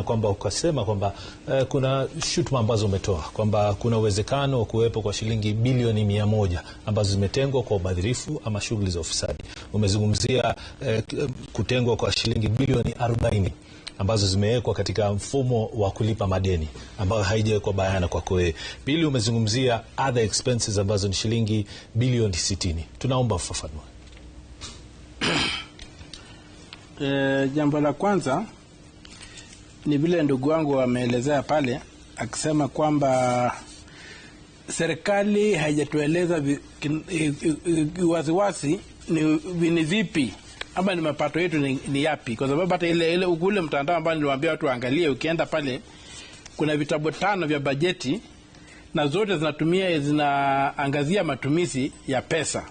Kwamba ukasema kwamba kuna shutuma ambazo umetoa kwamba kuna uwezekano wa kuwepo kwa shilingi bilioni 100 ambazo zimetengwa kwa ubadhirifu ama shughuli za ufisadi. Umezungumzia kutengwa kwa shilingi bilioni 40 ambazo zimewekwa katika mfumo wa kulipa madeni ambayo haijawekwa bayana kwako wewe. Pili, umezungumzia other expenses ambazo ni shilingi bilioni 60. Tunaomba ufafanue. Jambo la kwanza ni vile ndugu wangu ameelezea pale akisema kwamba serikali haijatueleza waziwazi ni vipi ama ni mapato yetu ni yapi, kwa sababu hata ile ule mtandao ambao niliwaambia watu waangalie, ukienda pale kuna vitabu 5 vya bajeti na zote zinaangazia matumizi ya pesa.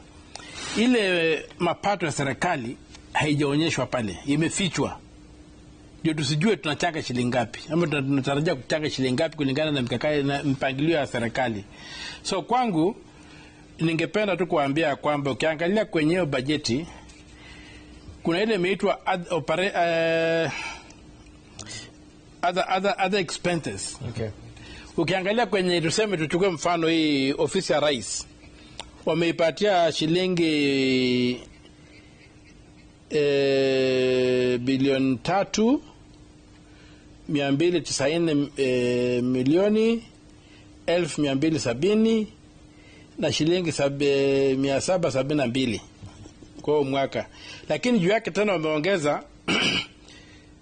Ile mapato ya serikali haijaonyeshwa pale, imefichwa. Ndio tusijue tunachanga shilingi ngapi ama tunatarajia kuchanga shilingi ngapi kulingana na mikakati na mpangilio ya serikali. So kwangu ningependa tu kuambia kwamba ukiangalia kwenye hiyo bajeti kuna ile imeitwa other expenses. Ukiangalia kwenye, tuseme tuchukue mfano hii ofisi ya rais, wameipatia shilingi bilioni 3 290, milioni 270,000 na shilingi 772 kwa mwaka. Lakini juu yake tena wameongeza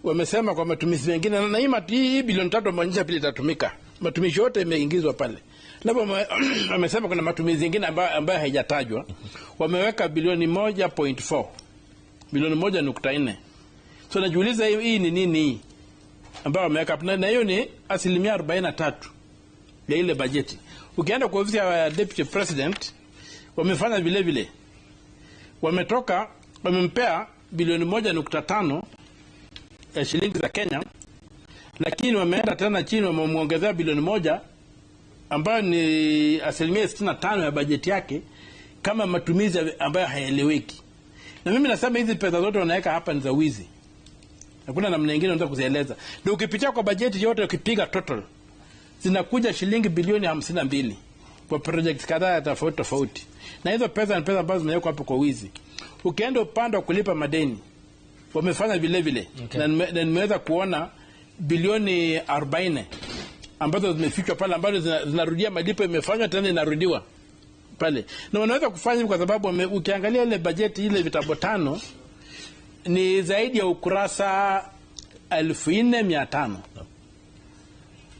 wamesema kwa matumizi mengine, na hii bilioni 3 wameonyesha pili itatumika. Matumizi yote imeingizwa pale. Labda wamesema kuna matumizi mengine ambayo haijatajwa. Wameweka bilioni 1.4. Bilioni 1.4. So najiuliza hii ni nini hii ambayo wameweka, na hiyo ni 43% ya ile bajeti. Ukienda kwa ofisi ya Deputy President wamefanya vile vile. Wamempea bilioni 1.5 ya shilingi za Kenya, lakini wameenda tena chini wamemuongezea bilioni 1 ambayo ni 65% ya bajeti yake kama matumizi ambayo hayaeleweki. Na mimi nasema hizi pesa zote wanaweka hapa ni za wizi. Hakuna namna nyingine unaweza kuzieleza. Ndio ukipitia kwa bajeti yote ukipiga total zinakuja shilingi bilioni 52 kwa project kadhaa tofauti tofauti. Na hizo pesa ni pesa ambazo zimewekwa hapo kwa wizi. Ukienda upande wa kulipa madeni wamefanya vile vile. Na nimeweza kuona bilioni 40 ambazo zimefichwa pale, ambazo zinarudia malipo imefanywa tena inarudiwa pale. Na wanaweza kufanya hivi kwa sababu ukiangalia ile bajeti ile vitabu 5 ni zaidi ya ukurasa 4,500.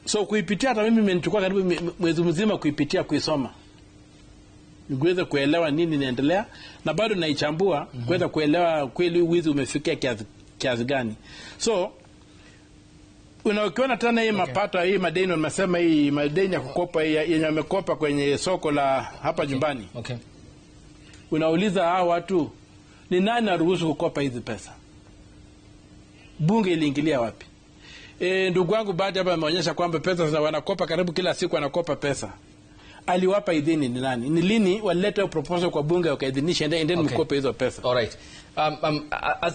So kuipitia hata mimi imenichukua karibu mwezi mzima kuipitia, kuisoma, niweze kuelewa nini inaendelea, na bado naichambua kuweza kuelewa kweli wizi umefikia kiasi gani. So unaokiona tena hii mapato hii madeni wamesema hii madeni ya kukopa hii yenye wamekopa kwenye soko la hapa nyumbani. Unauliza hao watu ni nani anaruhusu kukopa hizi pesa? Bunge iliingilia wapi? Ndugu wangu baada hapa ameonyesha kwamba pesa za wanakopa karibu kila siku wanakopa pesa. Aliwapa idhini ni nani? Ni lini walileta proposal kwa bunge wakaidhinisha endeni mkope hizo pesa? All right.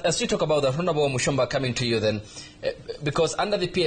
As you talk about that, Honorable Mushomba, coming to you then, because under the